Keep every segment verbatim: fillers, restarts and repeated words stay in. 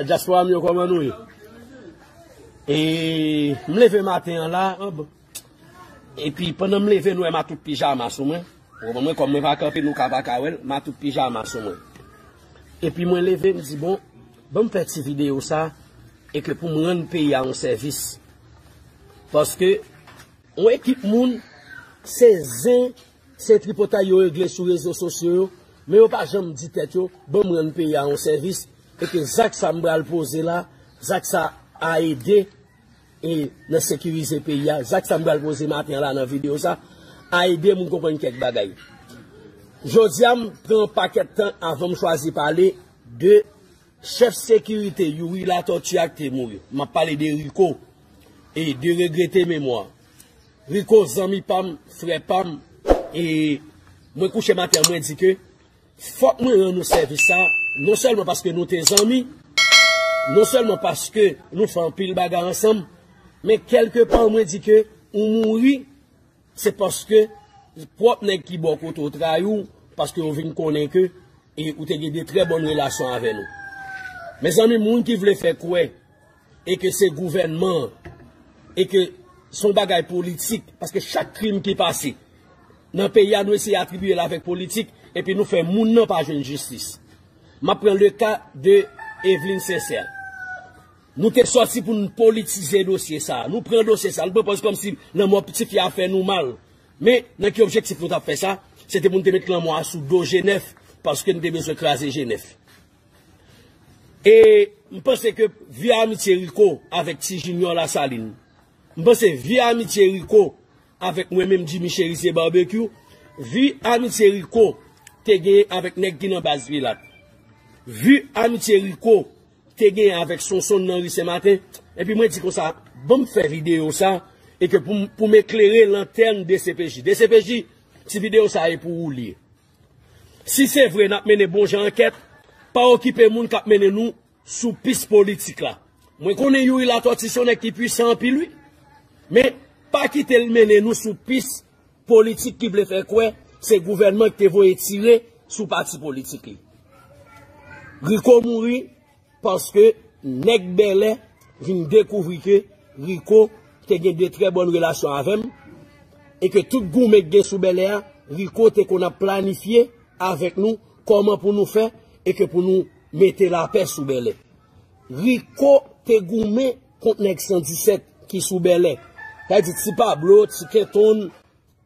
Dyaspora m yo, kòman nou ye? E, m leve maten an la, an bon. Epi pandan m leve, nou wè m a tout pijama sou mwen. Ou konprann mwen, kòm mwen pa kanpe, nou ka pa ka wè l, m a tout pijama sou mwen. Epi mwen leve, m di, bon, ban m fè ti videyo sa, e ke pou m rann peyi a yon sèvis. Paske yon ekip moun, se zen, se tripotay yo regle sou rezo sosyo yo, men yo pa janm di tèt yo, ban m rann peyi a yon sèvis, e ke zak sa m pral poze la, zak sa a ede, e nan sekirize peyi a, zak sa m pral poze maten an la nan videyo sa, a ede moun konprann kèk bagay. Jodi a, m pran yon pakèt tan avan m chwazi pale de chèf sekirite Youri Latortue a ki te mouri. M ap pale de Rico e de regrete memwa. Rico, zanmi pa m, frè pa m, e mwen kouche maten an, mwen di ke fòk mwen rann nou sèvis sa, non sèlman paske nou te zanmi, non sèlman paske nou fè anpil bagay ansanm, men kèlke pa mwen di ke ou mouri, se paske pwòp nèg ki bò kote w trayi w, paske yo vin konnen ke, e, ou te gen de trè bòn relasyon avè nou. Mezanmi, moun ki vle fè kwè e ke se gouvènman an, e ke se yon bagay politik, paske chak krim ki pase nan peyi a, nou eseye atribiye l avèk politik, epi nou fè moun nan pa jwenn jistis. M ap pran le ka de Evelyne Sincère. Nou te sòti pou n politize dosye sa a. Nou pran dosye sa a, nou pran pòz kòmsi lanmò ti fi a fè nou mal. Men, nan ki objektif nou t ap fè sa? Se te pou n te met lanmò a sou do G nèf, paske n te bezwen kraze G nèf. E m panse ke vye amitye Rico avèk Ti Junior Lasalin, m panse vye amitye Rico avèk mwen menm Jimmy Cherizier Barbecue, vi amitye Rico te genyen avèk nèg ki nan baz Pilat, vi amitye Rico te genyen avèk Sonson nan ri Senmaten, epi mwen di konsa, ban m fè videyo sa, e ke pou m, pou m eklere lantèn D C P J. D C P J, ti videyo sa e pou ou li ye. Si se vre n ap mennen bon jan ankèt, pa okipe moun k ap mennen nou sou pis politik la. Mwen konnen Youri Latortue se yon nèg ki pwisan anpil, wi. Men, pa kite l mennen nou sou pis politik ki vle fè kwè se gouvènman ki te voye tire sou pati politik li. Rico mouri paske nèg Bèlè vin dekouvri ke Rico te gen de trè bòn relasyon avè m, e ke tout goumen k gen sou Bèlè a, Rico te konn ap planifye avèk nou kòman pou nou fè e ke pou nou mete lapè sou Bèlè. Rico te goumen kont nèg san disèt ki sou Bèlè. Sa vle di Ti Pablo, Ti Kenton,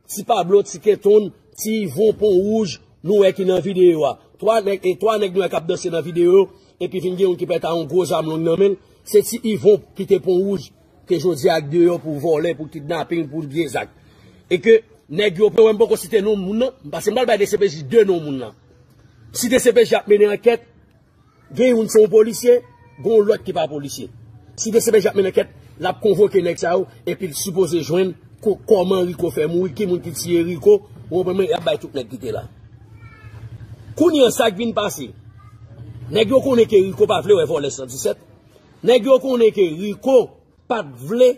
Ti Pablo, Ti Kenton, Ti Ivon, Pon Wouj, nou wè ki nan videyo a. Twa nèg, e twa nèg nou wè k ap danse nan videyo yo, epi vin gen youn ki pèt a yon gwo zam long nan men l. Se Ti Ivon ki te Pon Wouj, ke jodi a k deyò pou vòlè, pou kidnaping, pou vye zak. E ke nèg yo, wè m poko site non moun nan, paske m pral bay D C P J de non moun nan. Si D C P J ap mennen ankèt, gen youn se yon polisye, gen yon lòt ki pa polisye. Si D C P J ap mennen ankèt, l ap konvoke nèg sa yo, epi l sipoze jwenn ko-, kòman Rico fè mouri, ki moun ki tiye Rico, ou konprann mwen, y ap bay tout nèg ki te la. Kounye a, sa k vin pase? Nèg yo konnen ke Rico pa vle wè vòlè san disèt. Nèg yo konnen ke Rico pa t vle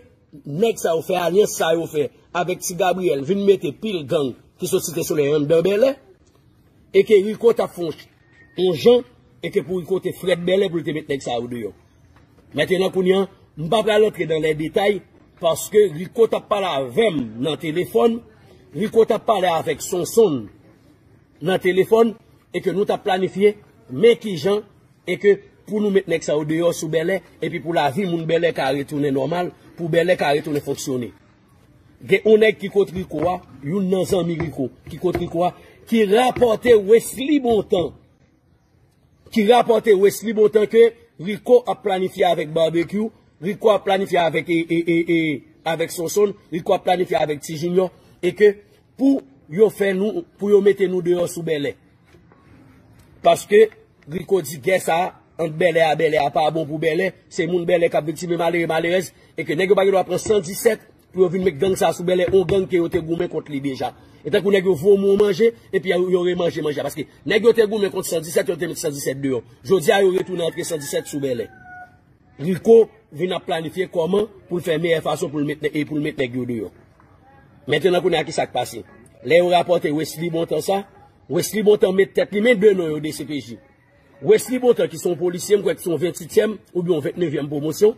nèg sa yo fè alyans sa yo fè avèk Ti Gabriel, vin mete pil gang ki sot Site Solèy anndan Bèlè, e ke Rico t ap fè yon ch-, yon jan, e ke pou Rico te frèt Bèlè pou l te met nèg sa yo deyò. Mentenan kounye a, m pa pral antre dan lè detay, paske Rico t ap pale avè m nan telefòn, Rico t ap pale avèk Sonson nan telefòn, e ke nou t ap planifye, men kijan, e ke pou nou met nèg sa yo deyò sou Bèlè, epi pou lavi moun Bèlè ka retounen nòmal, pou Bèlè ka retounen fonksyone. Gen yon nèg ki kot Rico a, youn nan zanmi Rico, ki kot Rico a, ki rapòte Wesley Bontan, ki rapòte Wesley Bontan ke Rico ap planifye avèk Barbecue, Rico ap planifye avèk, e, e, e, e, avèk Sonson, Rico ap planifye avèk Ti Junior, e ke pou yo fè nou, pou yo mete nou deyò sou Bèlè. Paske Rico di gè sa a ant Bèlè a, Bèlè a pa bon pou Bèlè, se moun Bèlè k ap viktim, malere, malerèz, e ke nèg yo pa gen dwa pran san disèt pou yo vin met gang sa a sou Bèlè, yon gang ke yo te goumen kont li deja. E tankou nèg yo vomi yon manje, epi yo, yo remanje manje a. Paske nèg yo te goumen kont san disèt, yo te met san disèt deyò. Jodi a, yo retounen antre san disèt sou Bèlè. Rico vin ap planifye kòman pou l fè meyè fason pou l met nè-, e pou l met nèg yo deyò. Mentenan kounye a ki sa k pase? Lè yo rapòte Wesley Bontan sa, Wesley Bontan met tèt li, men de non yo D C P J. Wesley Bontan, ki se yon polisye, m kwè ki se yon venntuityèm oubyen yon ventnevyèm pwomosyon.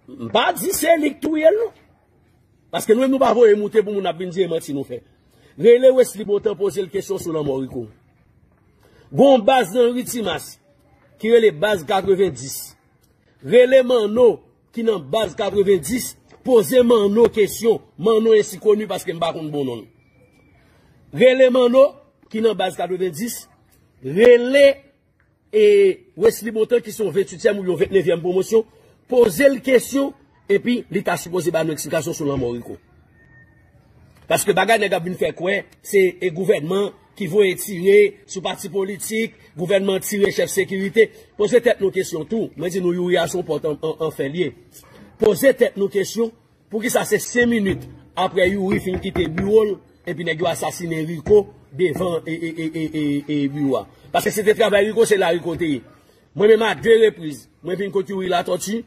M pa di se li k touye l, non. Paske nou menm nou pa voye moute pou moun ap vin di e manti nou fè. Rele Wesley Bontan, poze l kesyon sou lanmò Rico. Gon baz nan ri Timas ki rele baz katrevendis. Rele Manno ki nan baz katrevendis, poze Manno kesyon. Manno ensi koni paske m pa konn bon non l. Rele Manno ki nan baz katrevendis, rele e Wesley Bontan ki se yon venntuityèm ou yon ventnevyèm pwomosyon, poze l kesyon, epi li ta sipoze ba nou eksplikasyon sou lanmò Rico. Paske bagay nèg ap vin fè kwè, se e gouvènman ki voye tire sou pati politik, gouvènman tire chèf sekirite. Poze tèt nou kesyon tou. Mwen di nou Youri a se yon pòt an, an, an fè l ye. Poze tèt nou kesyon, poukisa se senk minit apre Youri fin kite biwo l, epi nèg yo asasinen Rico devan e, e, e, e, e, e biwo a? Paske se te travay Rico, se la Rico te ye. Mwen menm a de repriz, mwen vin kot Youri Latortue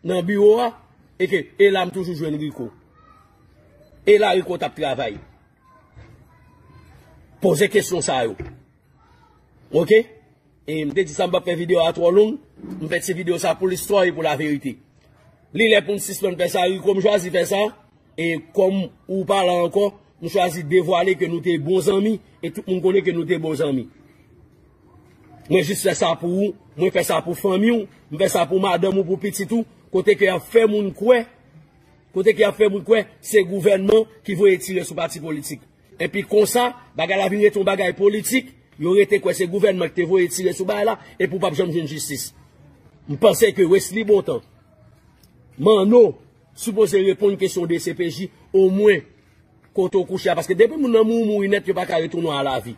nan biwo a, e ke e la m toujou jwenn Rico. E la Rico t ap travay. Poze kesyon sa yo. Oke? E m te di sa m p ap fè videyo a twò long, m fè ti videyo sa pou listwa e pou laverite. Li lè pou n sispann fè sa, Rico, m chwazi fè sa, e kòm ou pa la ankò, m chwazi devwale ke nou te bon zanmi, e tout moun konnen ke nou te bon zanmi. Mwen jis fè sa pou ou, mwen fè sa pou fanmi w, m fè sa pou madanm ou, pou pitit ou, kote ke y ap fè moun kwè, kote ke y ap fè moun kwè, se gouvènman ki voye tire sou pati politik. Epi konsa, bagay la vin rete yon bagay politik, yo rete kwè se gouvènman ki te voye tire sou bagay la, epi w p ap janm jwenn jistis. M panse ke Wesley Bontan, Manno, sipoze reponn kesyon de C P J, omwen kote w kouche a, paske depi moun nan mouri, mouri nèt, yo pa ka retounen a lavi.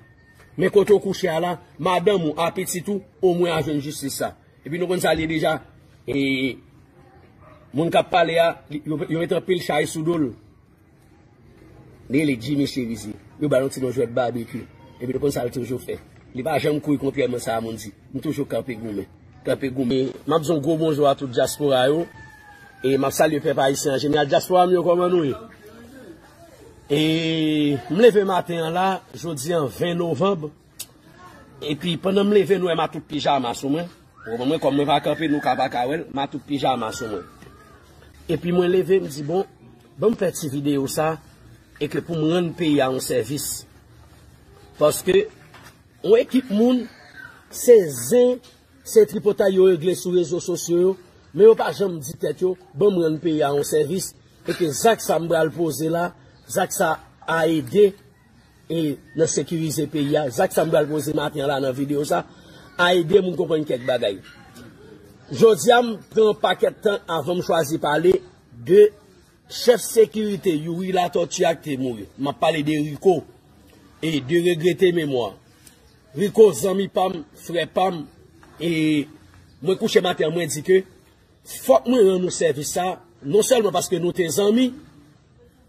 Men kote w kouche a la, madanm ou, a pitit ou, omwen a jwenn jistis sa. Epi nou konn sa l ye deja, e moun k ap pale a, li, yo, yo met anpil chay sou do l. Li rele Jimmy Cherizier. Yo ba l yon ti non jwèt babekyou. Epi nou konn sa l toujou fè. Li pa janm kouri kontrèman sa moun di. M toujou kanpe goumen. Kanpe goumen. M ap di yon gwo bonjou a tout dyaspora yo. E m ap salye pèp ayisyen an jeneral. Dyaspora m yo, kòman nou ye? E m leve maten an la, jodi an ven novanm. Epi pandan m leve, nou wè m a tout pijama sou mwen. Ou konprann mwen, kòm mwen pa kanpe, nou ka pa ka wè l, m a tout pijama sou mwen. Epi mwen leve, m di, bon, ban m fè ti videyo sa, e ke pou m rann peyi a yon sèvis. Paske, yon ekip moun, se zen, se tripotay yo regle sou rezo sosyo yo, men yo pa janm di tèt yo, ban m rann peyi a yon sèvis, e ke zak sa m pral poze la, zak sa a ede e nan sekirize peyi a. Zak sa m pral poze maten an la nan videyo sa, a ede moun konprann kèk bagay. Jodi a, m pran yon pakèt tan avan m chwazi pale de chèf sekirite Youri Latortue a ki te mouri. M ap pale de Rico e de regrete memwa. Rico, zanmi pa m, frè pa m, e mwen kouche maten an, mwen di ke fòk mwen rann ou sèvis sa, non sèlman paske nou te zanmi,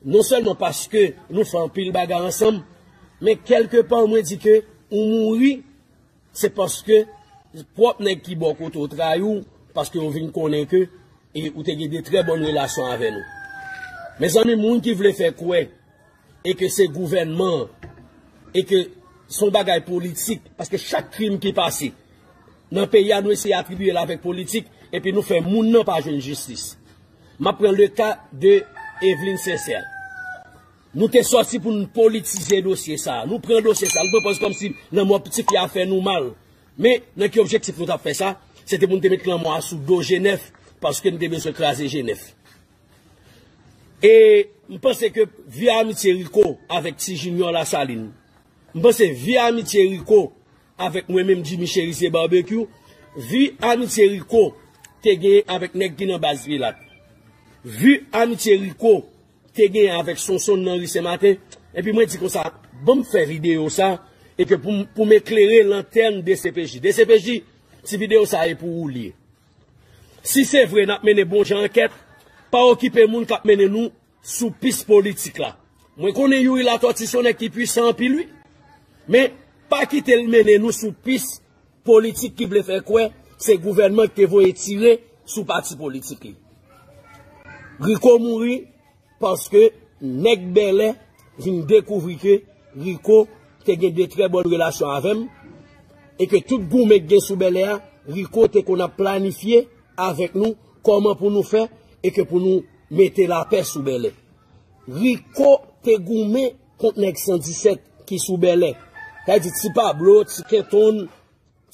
non sèlman paske nou fè anpil bagay ansanm, men kèlkepa mwen di ke ou mouri, se paske pwòp nèg ki bò kote w trayi w, paske yo vin konnen ke e ou te gen de trè bòn relasyon avè nou. Mezanmi, moun ki vle fè kwè e ke se gouvènman an, e ke se yon bagay politik, paske chak krim ki pase nan peyi a, nou eseye atribiye l avèk politik, epi nou fè moun nan pa jwenn jistis. M ap pran le ka de Eveline Sincère. Nou te sòti pou n politize dosye sa a. Nou pran dosye sa a, nou pran pòz kòmsi lanmò ti fi a fè nou mal. Men, nan ki objektif nou t ap fè sa? Se te pou n te met lanmò a sou do G nèf, paske n te bezwen kraze G nèf. E m panse ke vi amitye Rico avèk Ti Junior Lasalin, m panse vi amitye Rico avèk mwen menm Jimmy Cherizier Barbecue, vi amitye Rico te genyen avèk nèg ki nan baz Pilat, vi amitye Rico te genyen avèk Sonson nan ri Senmaten, epi mwen di konsa, ban m fè videyo sa, e ke pou, pou m eklere lantèn D C P J. D C P J, ti videyo sa e pou ou li ye. Si se vre n ap mennen bon jan ankèt, pa okipe moun k ap mennen nou sou pis politik la. Mwen konnen Youri Latortue se yon nèg ki pwisan anpil, wi. Men, pa kite l mennen nou sou pis politik ki vle fè kwè se gouvènman ki te voye tire sou pati politik li. Rico mouri paske nèg bèlè vin dekouvri ke Rico te gen de trè bòn relasyon avè m. e ke tout goumen k gen sou Bèlè a, Rico te konn ap planifye avèk nou kòman pou nou fè e ke pou nou mete lapè sou Bèlè. Rico te goumen kont nèg san disèt ki sou Bèlè. Sa vle di Ti Pablo, Ti Kenton,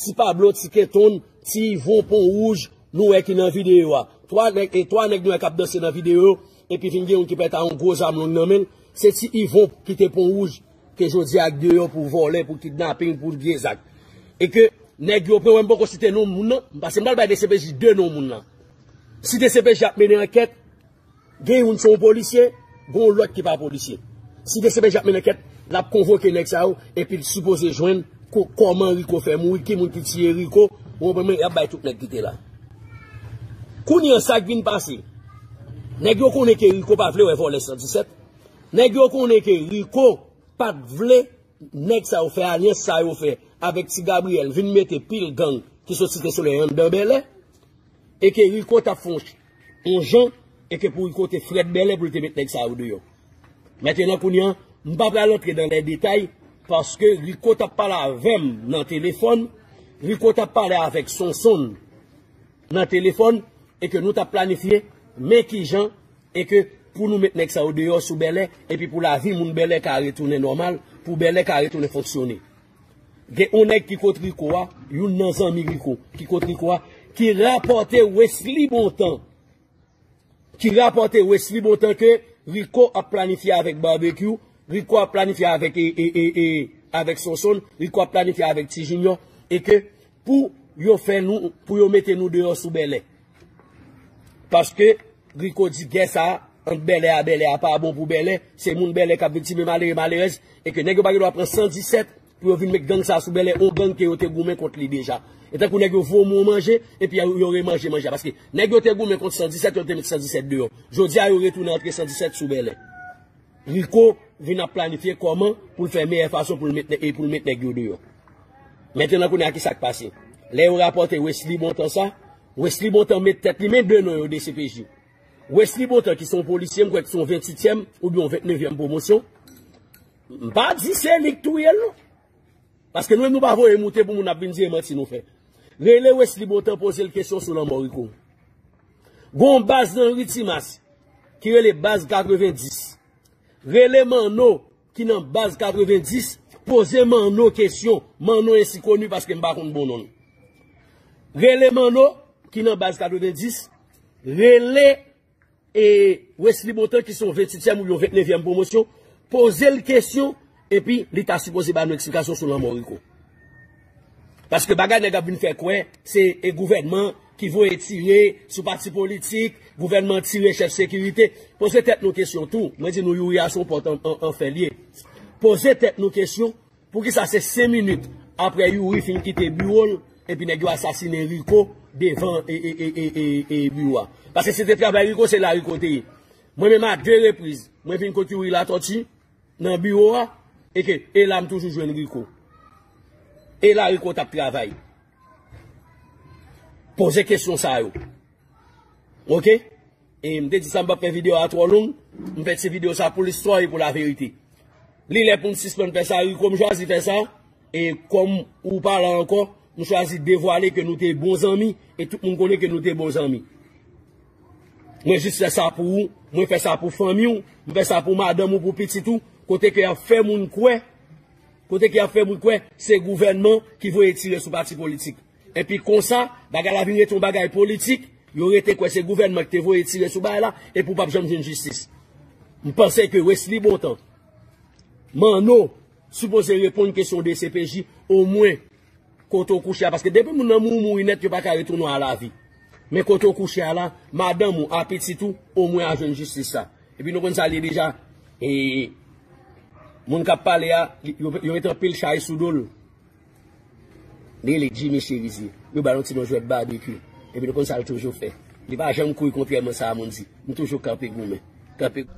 Ti Pablo, Ti Kenton, Ti Ivon, Pon Wouj, nou wè ki nan videyo a. Twa nèg, e twa nèg nou wè k ap danse nan videyo, epi vin gen youn ki pèt a yon gwo zam long nan men l. Se Ti Ivon ki te Pon Wouj, ke jodi a k deyò pou vòlè, pou kidnaping, pou vye zak. E ke nèg yo pran, wè m poko site non moun nan, paske m pral bay D C P J de non moun nan. Si D C P J ap mennen ankèt, gen youn se yon polisye, gen yon lòt ki pa polisye. Si D C P J ap mennen ankèt, l ap konvoke nèg sa yo, epi l sipoze jwenn ko-, kòman Rico fè mouri, ki moun ki tiye Rico, ou konprann mwen, y ap bay tout nèg ki te la. Kounye a, sa k vin pase? Nèg yo konnen ke Rico pa vle wè vòlè san disèt. Nèg yo konnen ke Rico pa t vle nèg sa yo fè alyans sa yo fè avèk Ti Gabriyèl, vin mete pil gang ki sot Site Solèy anndan Bèlè, e ke Rico t ap fè yon, yon jan, e ke pou Rico te frèt Bèlè pou l te met nèg sa yo deyò. Mentnan, kounye a, m pa pral antre nan lè detay, paske Rico t ap pale avè m nan telefòn, Rico t ap pale avèk Sonsonn nan telefòn, e ke nou t ap planifye, men kijan, e ke pou nou met nèg sa yo deyò sou Bèlè, epi pou lavi moun Bèlè ka retounen nòmal, pou Bèlè ka retounen fonksyone. Gen yon nèg ki kot Rico a, youn nan zanmi Rico, ki kot Rico a, ki rapòte Wesley Bontan, ki rapòte Wesley Bontan ke Rico ap planifye avèk Barbecue, Rico ap planifye avèk, e, e, e, e, avèk Sonsonn, Rico ap planifye avèk Ti Junior, e ke pou yo fè nou, pou yo mete nou deyò sou Bèlè. Paske Rico di gè sa a, ant Bèlè a, Bèlè a pa bon pou Bèlè, se moun Bèlè k ap viktim, malere, malerèz, e ke nèg yo pa gen dwa pran san disèt pou yo vin met gang sa a sou Bèlè, yon gang ke yo te goumen kont li deja. E tankou nèg yo vomi yon manje, epi yo, yo remanje manje a. Paske nèg yo te goumen kont san disèt, yo te met san disèt deyò. Jodi a, yo retounen antre san disèt sou Bèlè. Rico vin ap planifye kòman pou l fè meyè fason pou l met, e pou l met nèg yo deyò. Mentnan, kounye a, ki sa k pase? Lè yo rapòte Wesley Bontan sa, Wesley Bontan met tèt li, men de non yo D C P J. Wesley Bontan, ki se yon polisye, m kwè ki se yon venntuityèm oubyen yon ventnevyèm pwomosyon. M pa di se li k touye l, non. Paske nou menm nou pa voye moute pou moun ap vin di e manti nou fè. Rele Wesley Bontan, poze l kesyon sou lanmò Rico. Gon baz nan Ritimas ki rele baz katrevendis. Rele Manno ki nan baz katrevendis, poze Manno kesyon. Manno ensi koni paske m pa konn bon non l. Rele Manno ki nan baz katrevendis, rele e Wesley Bontan ki se yon venntuityèm oubyen yon ventnevyèm pwomosyon, poze l kesyon, epi li ta sipoze ba nou eksplikasyon sou lanmò Rico. Paske bagay nèg ap vin fè kwè, se, e, gouvènman ki voye tire sou pati politik, gouvènman tire chèf sekirite. Poze tèt nou kesyon tou. Mwen di nou, Youri a se yon pòt an, an, an fè l ye. Poze tèt nou kesyon, poukisa se senk minit apre Youri fin kite biwo l, epi nèg yo asasinen Rico devan, e, e, e, e, e, e biwo a? Paske se te travay Rico, se la Rico te ye. Mwen menm a de repriz, mwen vin kot Youri Latortue nan biwo a, e ke, e la m toujou jwenn Rico. E la Rico t ap travay. Poze kesyon sa yo. Oke? E m te di sa m p ap fè videyo a twò long, m fè ti videyo sa pou listwa e pou laverite. Li lè pou m sispann fè sa, Rico, m chwazi fè sa, e kòm ou pa la ankò, m chwazi devwale ke nou te bon zanmi, e tout moun konnen ke nou te bon zanmi. Mwen jis fè sa pou ou, mwen fè sa pou fanmi w, m fè sa pou madanm ou, pou pitit ou, kote ke y ap fè moun kwè, kote ke y ap fè moun kwè se gouvènman ki voye tire sou pati politik. Epi konsa, bagay la vin rete yon bagay politik, yo rete kwè se gouvènman ki te voye tire sou bagay la, epi w p ap janm jwenn jistis. M panse ke Wesley Bontan, Manno, sipoze reponn kesyon D C P J, omwen kote w kouche a, paske depi moun nan mouri, mouri nèt, yo pa ka retounen a lavi. Men kote w kouche a la, madanm ou, a pitit ou, omwen a jwenn jistis sa. Epi nou konn sa l ye deja, e moun k ap pale a, li, yo, yo met anpil chay sou do l. Li rele Jimmy Cherizier. Yo ba l yon ti non jwèt Barbecue. Epi nou konn sa l toujou fè. Li pa janm kouri kontrèman sa a moun di. M toujou kanpe goumen. Kanpe.